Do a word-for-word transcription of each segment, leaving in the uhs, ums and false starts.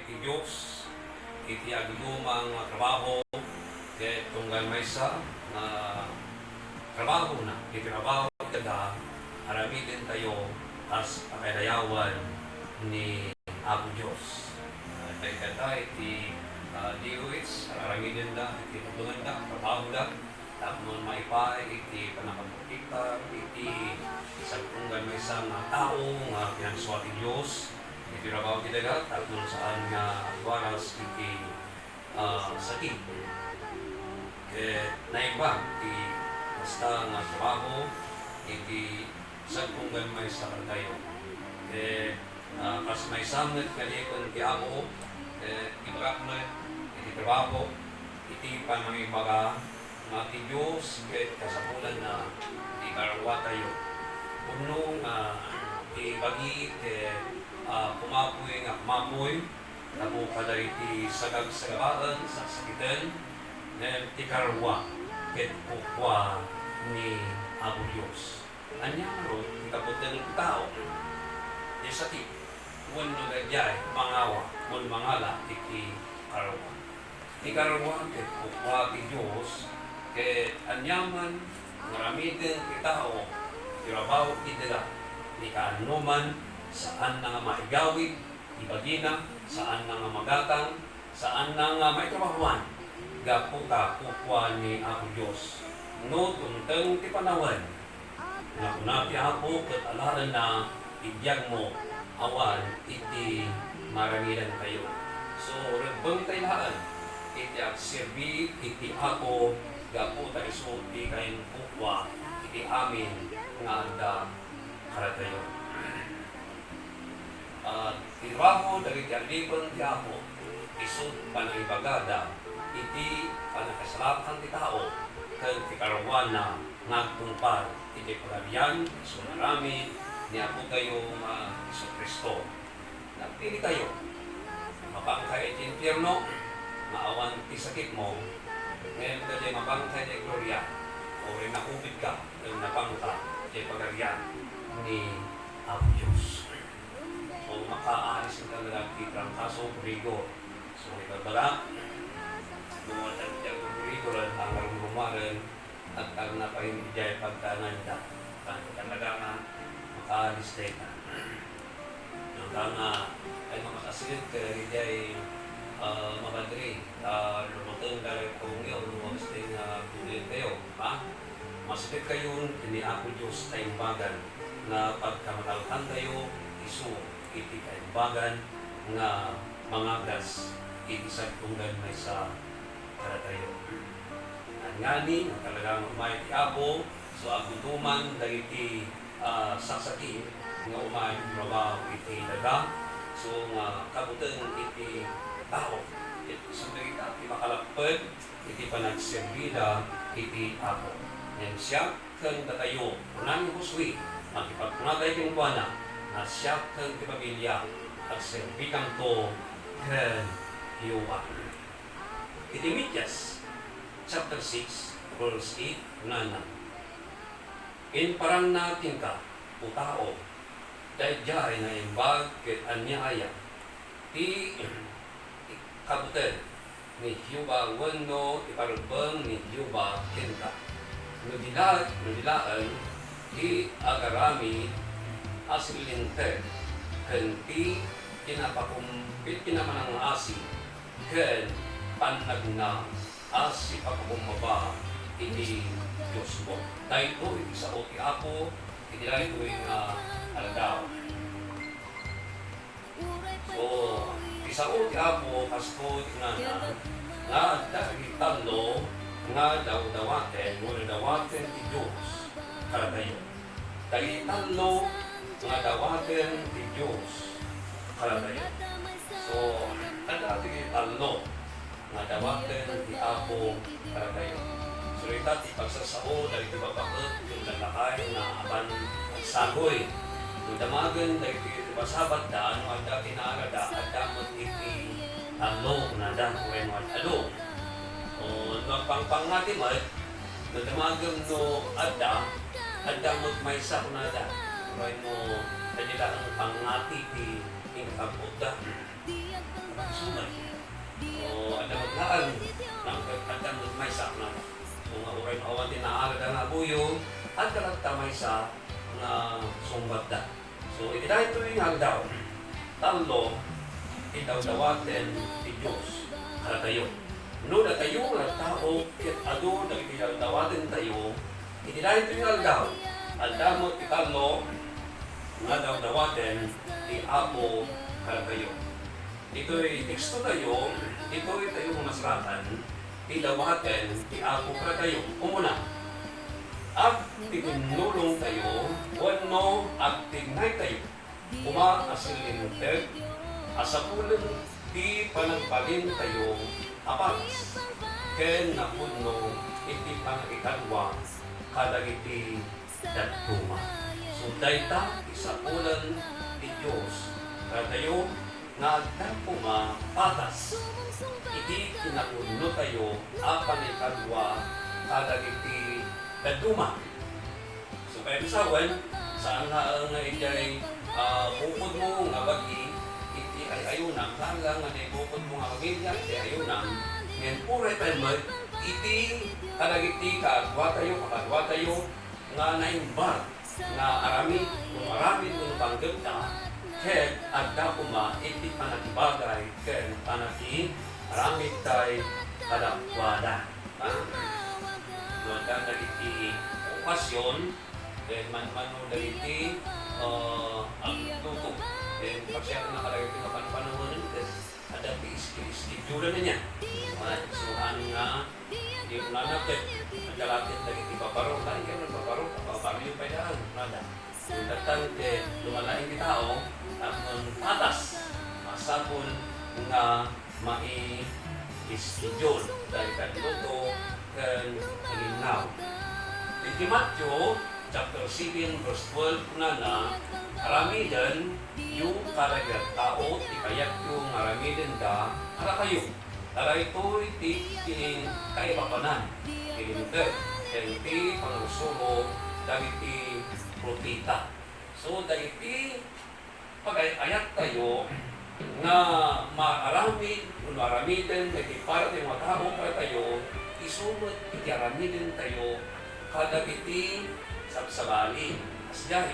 ti Dios iti agduma nga trabaho, ket tunggal maysa nga trabahona, iti trabaho iti daga, aramidentayo kas pakadayawan ni Apo Dios. Ah, dayta iti, ah, D O H, aramidenda iti pagdungenda, trabahoda, tapno maipaay iti pannakaprotektar iti sagtunggal maysa nga tao nga pinagsua ti Dios iti rabaw ti daga, tapno saan nga agwaras iti, ah, sakit. Ket naimbag ti kasta nga trabaho iti sagtunggal maysa kadatayo. Ket, ah, kas maysa met nga lipon ti Apo, ket ibagak met iti trabaho, iti panangibaga nga ti Dios ket kasapulanna ti karuatayo. Pudno nga ti bagi ket, ah, kumapoy nga kumapoy, tapno kadagiti sagagsagabaen, saksakiten, ngem ti karua ket kukua ni Apo Dios. Ania ngarud ti kabuteng ti tao? Ti sakit, wenno daydiay mangawa, wenno mangala iti karua. Ti karua ket kukua ti Dios, ket aniaman nga aramiden ti tao ti rabaw iti daga, ni kaanoman, saanna nga maigawid ti bagina, saanna nga magatang, saanna nga maitrabahoan, gapu ta kukua ni Apo Dios. No tungteng ti panawen, nga kuna ti Apo ket alaenna ti biagmo, awan iti maramidentayo. So, rebbengtayo laeng iti agserbi iti Apo gapu ta isu ti kayat kukua iti amin nga adda kadatayo. Ah, ti trabaho dagiti aglipon ti Apo, isu ti panangibagada iti pannakasalakan ti tao ken ti karuana nga agtungpal iti Pagarian, isu nga aramid ni Apotayo nga Jesu-Cristo. Nagpilitayo. Mabangka iti impierno nga awan ti sakitmo, ngem daydiay mabangka iti gloria, uray nakupidka ken nabangka iti Pagarian ni Apo Dios. So, makaalis ka na ti trangkaso, rigor. So, ibabaga, no adda ti rigor, ang rumrumaren, agtarna pay idiay pagkaananda. Tan talaga nga makaalis dayta. Nangka nga, ay makasakit ka idiay, ah, mabadri, ah, lumuteng ka rin kung yun, lumabas din nga bulit kayo, ha? Masakit kayo ni Apo Dios kaimbagan nga pagkamatalkan kayo isu iti kaimbagan nga mangagas iti sagtunggal maysa kadatayo. Ngani, talaga nga umay ti Apo, so agudoman dagiti, ah, saksaki nga umay umrabaw iti daga, so nga kabuteng iti tao. Ket isu dagita ti makalapped iti panagserbida iti Apo. Ngem siak ken datayo, kuna ni Josue, makipagkunatay kenkuana, nga siak ken ti pamilia, agserbikanto ken Jehovah. Iti Mikias, chapter six, verse eight, kunana, "Imparangna kenka, O tao, daydiay naimbag ket ania aya ti kabuteng ni Jehovah wenno ti parebbeng ni Jehovah kenka. No di la-, no di laeng ti agarami a silinteg ken ti kinapakum-, kinamanangasi ken pannagna a sipapakumbaba iti Diosmo." Daytoy ti sao ti Apo iti daytoy nga aldaw. So, ti sao ti Apo, kastoy ti kunana, nga adda dagiti tallo nga dawdawaten, wenno dawaten ti Dios kadatayo. Dagiti tallo nga dawaten ti Dios kadatayo. So, adda dagiti tallo nga dawaten ti Apo kadatayo. Surita ti pagsasao dagiti babaet ken lakay nga apan agsaguy. No damagen dagiti pasabatda no adda ti naarada, adda met iti tallo, kunada, wenno ad-adu. O, no agpangpangngati met, no damagen no adda, adda met maysa, kunada. Wenno, adda laeng pangngati ti inkakampotda. maysa nga sungbatda. So, iti daytoy nga aldaw, tallo ti dawdawaten ti Dios kadatayo. No datayo nga tao ket adu dagiti dawdawatentayo, iti daytoy nga aldaw, adda met ti tallo nga dawdawaten ti Apo kadatayo. Ditoy tekstotayo, ditoy tayo nga masrakan, ti dawaten ti Apo kadatayo. Umuna, agtitinnulongtayo wenno agtignaytayo koma a sillinteg a sapulen ti panagbalintayo a patas ken napudno iti pannakikadua kadagiti dadduma. So, dayta ti sapulen ti Dios kadatayo nga adda koma patas iti kinapudnotayo a pannakikadua kadagiti dadduma. So, kayat sawen, saan nga, nga idiay, ah, bukodmo nga bagi iti ay-ayunam, saan lang nga idiay bukodmo nga pamilya iti ayunam, ngem uray pay met iti kadagiti kaduatayo, kakaduatayo nga naimbag nga aramid, umaramid wenno panggepda, ket adda koma iti pannakibagay ken pannakiaramidtayo kadakuada. Ah, no adda dagiti okasyon, ken manmano dagiti, ah, agluto, ken pasiarna kadagiti mapanpanawen, ket adda ti iski-, iskidulana niya. Ah, so, saan nga, di kunana ket, nagkalatin dagiti babaro, laeng kayo nagbabaro, babaroyo pay daan, kunada. Ket no malaing ti tao, tapno patas, masapul nga mai-schedule dagiti agluto ken aginnaw. Iti Mateo chapter seven, verse twelve, kunana, "Aramidenyo kadagiti tao ti kayatyo nga aramidenda kadakayo." Ta daytoy ti, ti kaipapanan ti Linteg ken ti pangursuro dagiti propeta. So, dagiti pagay-ayattayo nga maaramid wenno aramiden dagiti parati nga tao kadatayo, isu met iti aramidentayo kadagiti sabsabali. Kasdiay,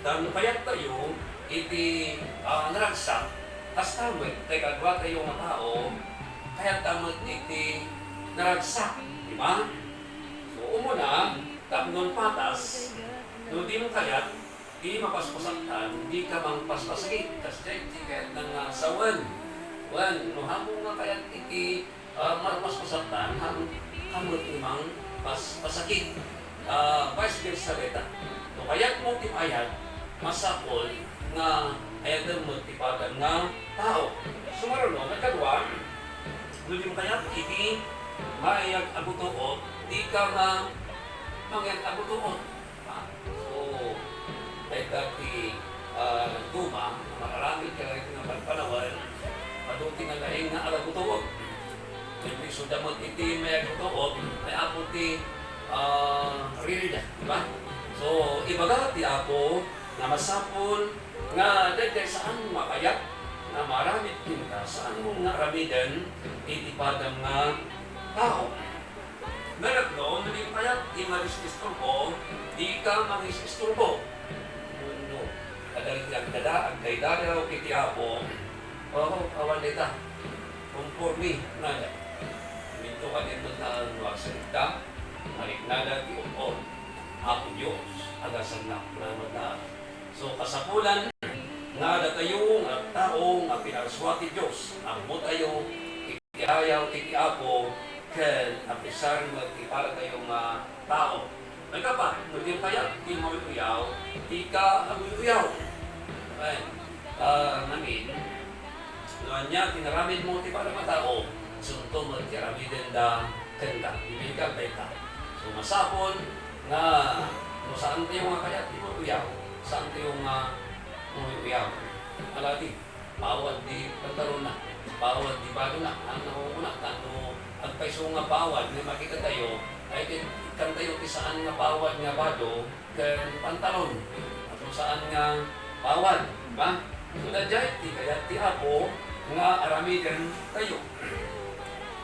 ta no kayattayo iti, ah, naragsak, kasta met ti kaduatayo nga tao, kayatta met iti naragsak, di ba? So, umuna, tapno patas, no dimo kayat, ti mapaspasaktan, dika mangpaspasakit. Kasdiay ti kayatna nga sawen. Wen, no haanmo nga kayat iti, ah, mapaspasaktan, haan ka met ti mangpaspasakit. Ah, vice versa dayta. No kayatmo ti maayat, masapul nga ayatem met ti padam nga tao. Sumaruno, nga kadua, no dimo kayat iti maayat a butuot, dika nga mangayat a butuot. Ah, so, dayta ti, ah, duma, maaramid kadagiti nga panpanawen, adu ti nalaing nga agabutuot. Ket isuda met iti may agabutuot, ay Apo ti, ah, ririda, di ba? So, ibaga ti Apo nga masapul nga daydiay saan makayat nga maaramid kenka, saanmo nga aramiden iti padam nga tao. Ngarud no, no di kayat ti maris-isturbo, dika mangis-isturbo. Wenno, kadagiti agdada, agdaydayaw iti Apo, oo, awan dayta. Konforme, nada. Dito kadi met no agsarita, mariknada ti un-on. Apo Dios, agasagnak, nada. So, kasapulan nga datayo nga tao nga pinarsua ti Dios, ammotayo ti ayaw iti Apo, ken apisar met ti paratayo nga tao. Nagapa, no di kayat ti mauyuyaw, dika aguy-uyaw. Amen. Ah, ngamin, no ania ti naramidmo ti para nga tao, sunto met ti aramidenda kenka. Bibingka dayta. So, masapul nga no saantayo nga kayat ti mauyuyaw, saantayo nga mauyuyaw. Alati, pawad ti pantalonna, pawad ti badona, ang nangunguna, tapno agpayso nga pawad nga makitatayo, ay ket ikkantayo ti saan nga pawad nga bado ken pantalon, tapno saan nga pawad, di ba? So, daydiay ti kayat ti Apo nga aramidentayo.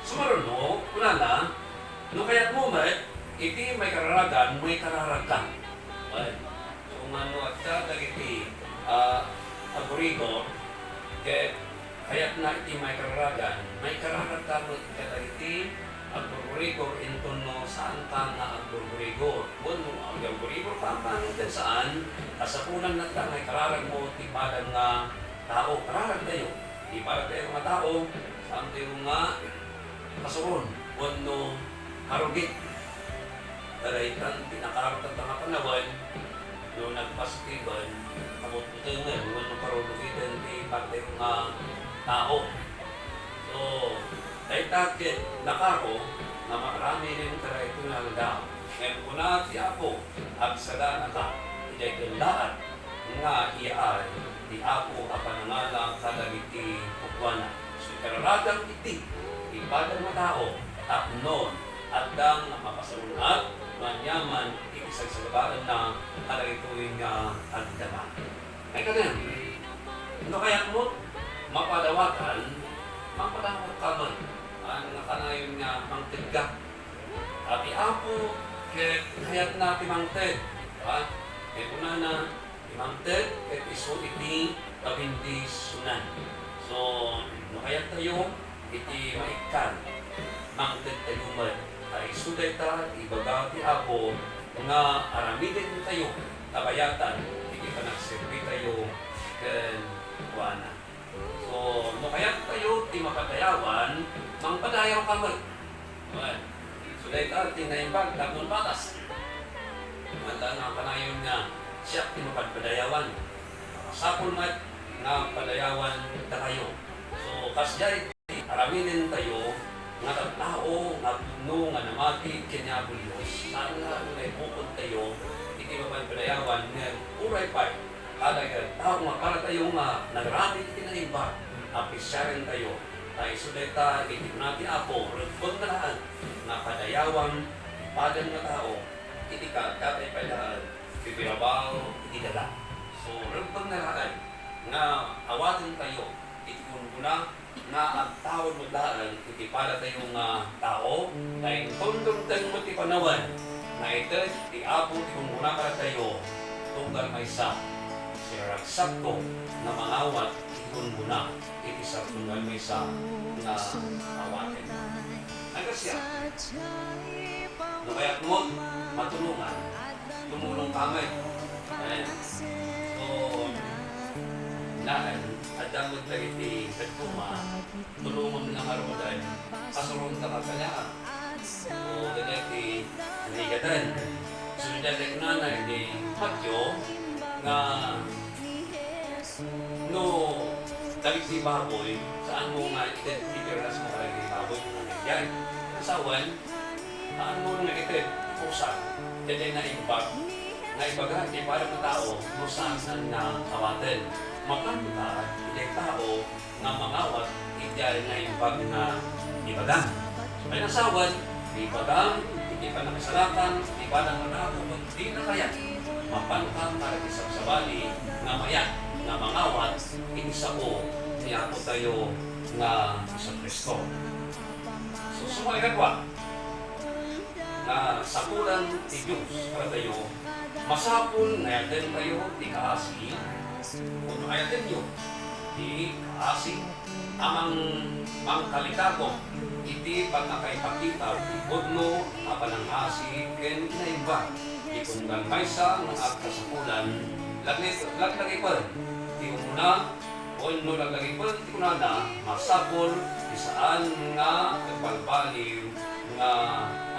Sumaruno, kunana, no kayatmo met, iti maikararagan, maikararagka. Wen, so, nga no adda dagiti, ah, agurigor, ket kayatna iti maikararagan, maikararagka met kadagiti agurigor inton no saanka nga agurigor. Wen, no agurigor ka, ammo ket saan, kasapulan latta nga ikararagmo ti padam nga tao. Kararagtayo. Ti padatayo nga tao, saantayo nga kasuron wenno karugit. Daytan ti nakaro tatta nga panawen, no nagpasitiben, kabutbutengen, wenno karurugiten ti parte nga tao. So, dayta ket nakaro nga maaramiden kadaytoy nga aldaw. Ngem kuna ti Apo, agsadanaka idiay kendaat nga iyaay ti Apo a panangala kadagiti kukuana. So, ikararagam iti, ti padam nga tao, tapno adda nga mapasaun-at, maniaman iti sagsagabaenna kadagitoy nga agdama. Ay, kanem, no kayatmo, mapadawatan, mapadawat ka man. Haan nga kanayon nga mangtedka. A ti Apo ket kayatna ti mangted, ha? Ket kunana, ti mangted ket isu iti pabendisionan. So, no kayattayo iti maikkan, mangtedtayo met, ta isu dayta ti ibaga ti Apo nga aramidentayo ta bayatan iti panagserbitayo kenkuana. So, no kayattayo ti mapadayawan, mangpadayaw ka met. Wen, so, dayta ti naimbag tapno patas. Adda nga kanayon nga siak ti mapadpadayawan. Masapul met nga padayawan dakayo. So, kasdiay ti aramidentayo nga tattao nga pudno nga namati ken ni Apo Dios, saan nga naibukodtayo iti mapadpadayawan ngem uray pay Kadagiti tao nga paratayo nga nagaramid iti naimbag a pisiarentayo, ta isu dayta iti kuna ti Apo, rebbengna laeng nga padayawam ti padam nga tao iti kaaddatay pay laeng ti birabaw iti daga. So, rebbengna laeng nga awatentayo iti gunggona nga agtaud met laeng iti padatayo nga tao, ta inton dumteng met ti panawen nga ited ti Apo ti gunggona kadatayo, tunggal maysa, siraragsakto nga mangawat iti gunggona iti sardunggal maysa nga awaten. Ay, kasya, no kayatmo matulongan, tumulong ka met. Ayan. So, laeng, adda met dagiti dadduma, tulongam la ngaruden, kasuronda nga agkayat. So, dagiti narigaten. So, dagiti nanay ni Mateo nga no dagiti baboy, saanmo nga ited ti pirasmo kadagiti baboy, ano yan? Kasawen, Haan nga ited ti pusa, daydiay naimbag nga ibaga ti padam nga tao no saan nga awaten. Mapan ta idiay tao nga mangawat idiay naimbag nga ibaga. Panasawan, ti ibagam iti pannakasalakan ti padam nga tao ket dina kayat mapanka kadagiti sabsabali nga mayat nga mangawat iti sao ti Apotayo nga Jesu-Cristo. So, sumay kadua, nga sapulan ti Dios kadatayo, masapul nga ayatentayo ti kaasi, wenno ayatenyo ti kaasi a mang-, mangkalikago iti pannakaipakita ti pudno a panangasi ken kinaimbag ti tunggal maysa nga agkasapulan, lagip-, laglagipen ti umuna wenno laglagipen ti kunana, masapul ti saan nga agbalbaliw nga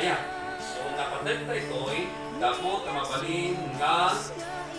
ayat. So, napated daytoy gapu ta mabalin nga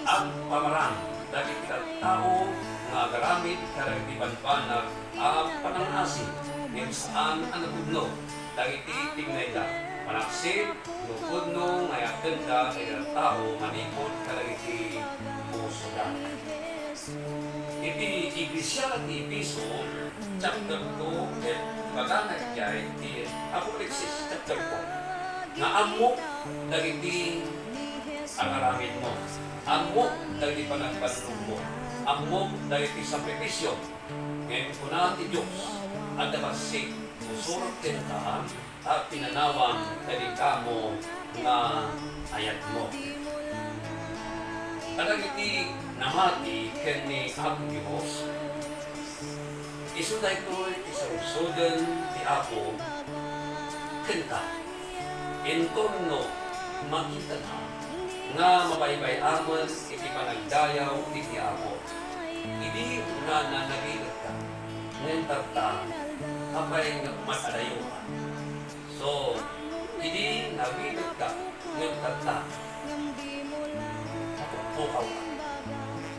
agpamarang dagiti tattao nga agaramid kadagiti banbanag a panangasi, ngem saan a napudno dagiti tignayda. Panaksit, no pudno nga ayatenda dagiti tattao manipud kadagiti pusoda. Iti iglesia ti Efeso, chapter two, ket ibagana idiay ti Apokalipsis, chapter four, nga ammok dagiti agaramidmo, ammok dagiti panagbannogmo, ammok dagiti sakripisio. Ngem kuna ti Dios, adda bassit, usurot kenka, a pinanawam kadikamo nga ayatmo. Kadagiti namati ken ni Apo Dios, isu daytoy ti sangsoden ti Apo kenka. Inton no makitana nga mabaybay-amen iti panagdayaw iti Apo, idi kunana nabiletka, ngem tatta, apay nga matadayoka? So, idi nabiletka, ngem tatta, mapukpukawka.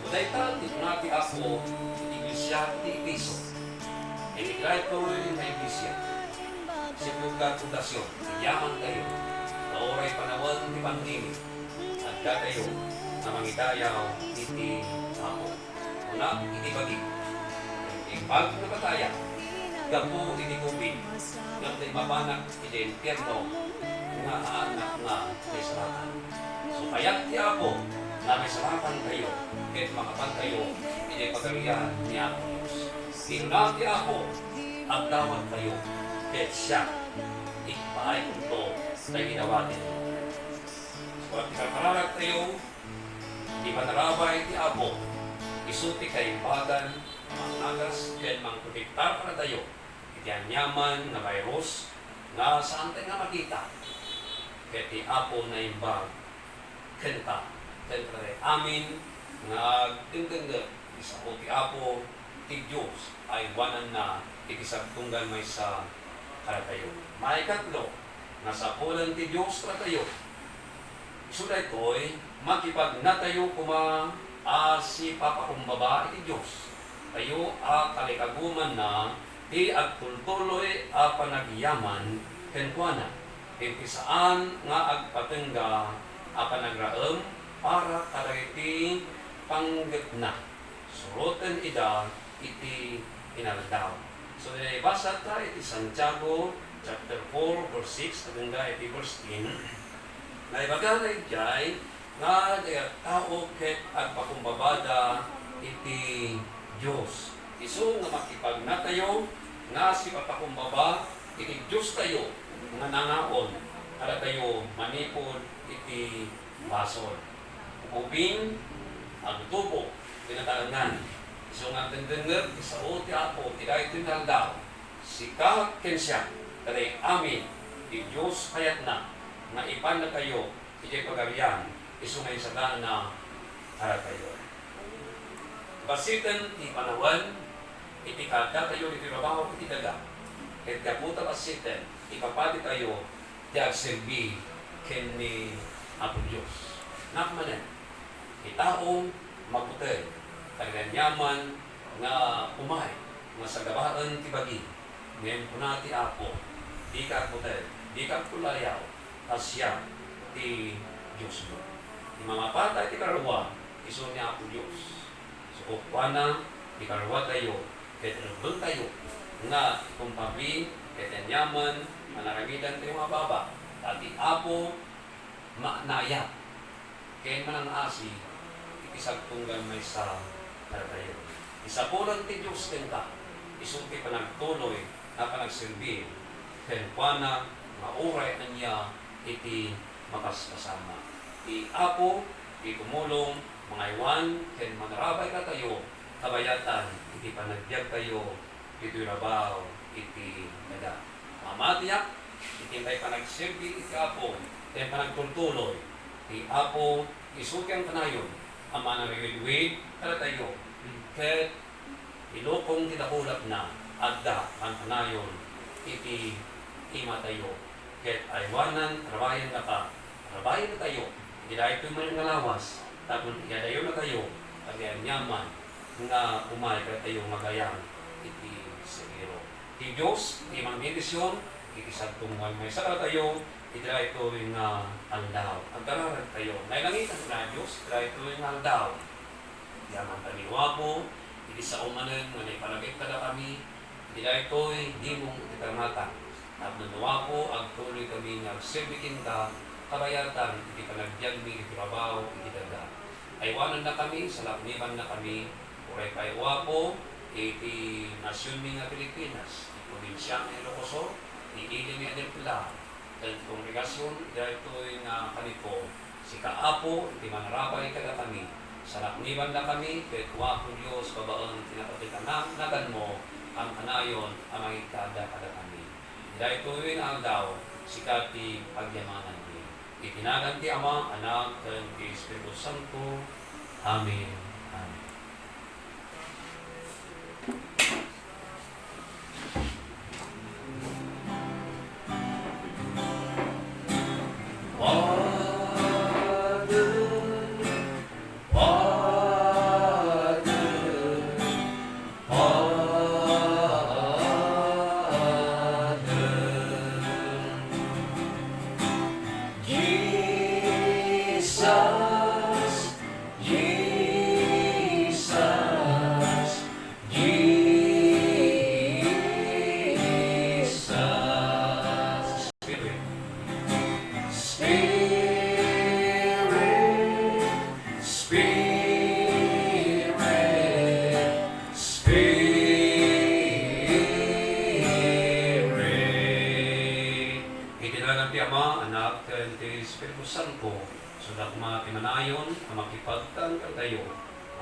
So, dayta ti kuna ti Apo iti iglesia iti Efeso. Iti daytoy nga iglesia, sipud nga pundasyon, agyamantayo, ta uray panawen ti pandemic, addatayo nga mangidayaw iti Apo. Kuna iti bagi, imbag nga pataya gapu iti covid, ngem ta immapanak iti impierno nga aannak nga naisalakan. So, kayat ti Apo nga maisalakantayo ket makapantayo iti Pagarian ni Apo Dios. Kinuna ti Apo, "Agdawatkayo, ket siak, ipaaykonto dagiti dawatenyo." So, ti karkararagtayo, ti panarabay ti Apo, isu ti kaimbagan, mangagas ken mangprotektar kadatayo iti aniaman nga virus nga saantayo nga makita. Ket ti Apo naimbag kenka, ken kadatayo amin nga agdengdengngeg, iti sao ti Apo, ti Dios, aywananna iti sagtunggal maysa kadatayo. Maikatlo, nasapulan ti Dios kadatayo. Isu daytoy, makipagnatayo koma a sipapakumbaba iti Dios tayo a talikagumanna ti agtultuloy a panagyaman kenkuana, ken ti saan nga agpatengga a panagraem para kadagiti panggepna. Suroten ida iti inaldaw. So, naibasa ta iti Santiago chapter four, verse six, agingga iti verse ten. Naibagana idiay nga dayag tao ket agpakumbabada iti Dios. Isu nga makipagnatayo nga sipapakumbaba iti Diostayo nga nangaon kadatayo manipud iti basol. Ubing, agtubo, kinataengan. Isu nga agdengdengngeg ti sao ti Apo iti daytoy nga aldaw. Sika ken siak, kadatayo amin, ti Dios kayatna nga ipannatayo iti Pagarian, isu nga insaganana kadatayo. Basiten ti panawen iti kaaddatayo iti trabaho iti daga, ket gapu ta basiten, ipapaditayo ti agserbi ken ni Apo Dios. Napmanen, ti tao mabutel, kadagiti aniaman nga umay nga sagabaen ti bagi. Ngem kuna ti Apo, "Dika agbutel, dika agkullayaw, ta siak ti Diosmo." Ti mamapatay ti karua, isu ni Apo Dios. So, kuana, ti karuatayo, ket rebbengtayo nga ikumpabli ket aniaman nga naaramidentayo nga baba, ta ti Apo manayab ken manang-asi iti sagtunggal maysa kadatayo. Isapulan ti Dios kenka, isu ti panagtuloy nga panagserbi kenkuana nga uray ania iti makaskasama. Ti Apo ti tumulong, mangaywan ken manarabay kadatayo kabayatan iti panagbiagtayo ditoy rabaw iti daga. Mamatiak iti pay panagserbi iti Apo ken panagtultuloy. Ti Apo isu ti kanayon a manaruyduy kadatayo, ket ilukong ti dakulapna adda kanayon iti imatayo, ket aywanan, rabayennaka, rabayennatayo iti daytoy manen nga lawas, tapno iadayonnatayo iti aniaman nga umay kadatayo nga agayam iti siriro. Ti Dios ti mangbendision iti sagtunggal maysa kadatayo iti daytoy nga aldaw. Agkararagtayo. Nailangitan nga Dios iti daytoy nga aldaw. Yaman kami, O Apo, iti sao manen nga naipalagip kadakami, iti daytoy dimong iti karnatang. Tapno, O Apo, agtuloykami nga agserbi kenka kabayatan iti panagbiagmi iti trabaho iti daga. Aywanannakami, salaknibannakami, uray pay, O Apo, iti nasionmi nga Pilipinas, iti probinsia nga Ilocos Sur, iti ili mi a templo, ken ti kongregasion, daytoy nga kanito, sika, Apo, iti manarabay kadakami, Salaknibandakami ket, Apo Dios, babaen ti napateg a nagan-, naganmo, kankanayon a mangikkaadda kadakami. Daytoy nga aldaw, sika ti agyamananmi. Iti nagan ti Ama, Anak, ken ti Espiritu Santo. Amen. Amen. Father, Father, Father, Jesus, Jesus, Jesus. Spirit. Spirit, Spirit, Spirit. Iti nagan ti Ama, Anak, ken ti Espiritu Santo. Saan koma ti manayon a makipagtan kadatayo.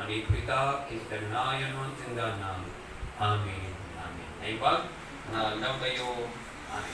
Manipud ita, iti kanayon nga agtengganna. Amen. Amen. Naimbag nga aldawtayo. Amen.